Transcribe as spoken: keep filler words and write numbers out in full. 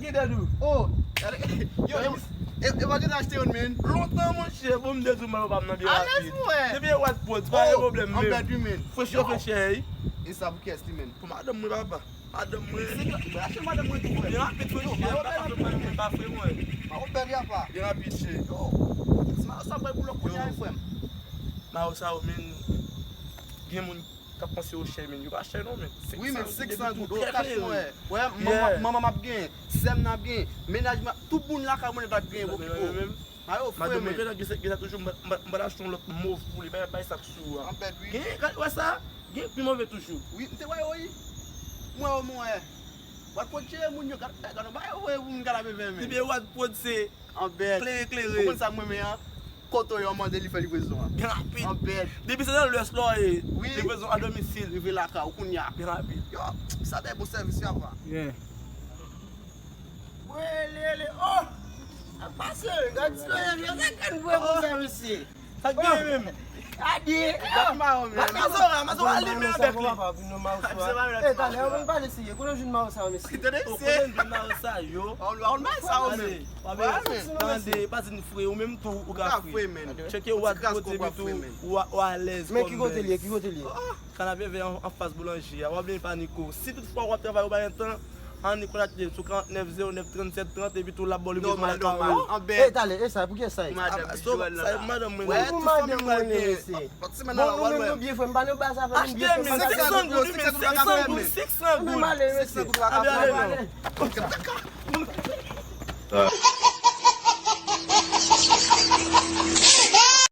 Ki dèdou? Oh, yo, yo, e, e pa gen achte youn, men. Lontan, monchè, bon, m te di w, mwen, yo pa m nan byen rapid. Depi e Wad Pwod, pa gen pwoblèm, men. Anbèt, wi, men. Fresh, yo, fresh, wi. E sa pou kiyès li, men? Pou madanm mwen, papa. Madanm mwen. Se ke, mwen achte madanm mwen tou, frè. Byen rapid, fresh, yo, pa fè mwen, pa fè mwen. Mayo bèl, apa. Byen rapid, cheri. Yo, si mayo sa pral pou lòt kounye a, frè m. Mayo sa yo, men, gen moun k ap panse yo chè, men yo pa chè non, men. Wi, men senk san goud, o, kach mwen. Wè, manman, manman m ap gen, sè m nan ap gen, mennaj mwen, tout moun lakay mwen ap gen, okipe w. Mayo fre, men. Madanm mwen, gen sa, gen sa toujou, m pa, m pa, m pa t achte yon lòt mov pou li, bay, bay sa k sou a. Anbèt, wi. Gen, gad, wè sa, gen pi move toujou. Wi, m te wè yo, wi. Mwen, o, mwen. Wad Pwod cheri moun yo, gad, gad, gad, bay, yo voye pou moun gad ap vè, men. Depi Wad Pwod se Anbèt. Klere, klere. Ou konn sa mwen renmen an? Kote yo mande li fè livrezon an. Byen rapid. Anbèt. Depi se nan lwès la w ye. Wi. Livrezon a domisil. Rive lakay ou kounye a. Byen rapid. Yo, sa te bon sèvis, ya pa. Yeah. Wele, le, oh! Sa pase, gad ti lè, yo, sa kèn bwè konsa, mesye. Sa k genyen menm? Gade! Gad Mazora, Mazora limen avèk li. Eh, talè, ou konn pale serye. Kote w jwenn mayo sa yo, mesye? Kote w jwenn mayo sa yo? Tande, pa di n fre, ou menm tou, ou ka fre. Tcheke Wad Pwod epi tou, ou a, ou alèz kòm bèz. Men ki kote l ye, ki kote l ye? Kanapevè an, anfas boulanje a. W ap vin pa Niko. Si toutfwa w ap travay, ou pa gen tan, annik kontakte m sou karantnèf zewo nèf trannsèt trant epi tou l ap ba w livrezon lakay ou. Anbèt. Eh, talè, e sa, pou kiyès sa ye? Madanm mwen. Pou madanm mwen, mesye. Bon, nou menm nou byen, frè m, pa nan baz afè nou byen, frè m. Senk san goud, wi, men senk san goud, senk san goud. Ann ale, mesye. Ann ale, ale.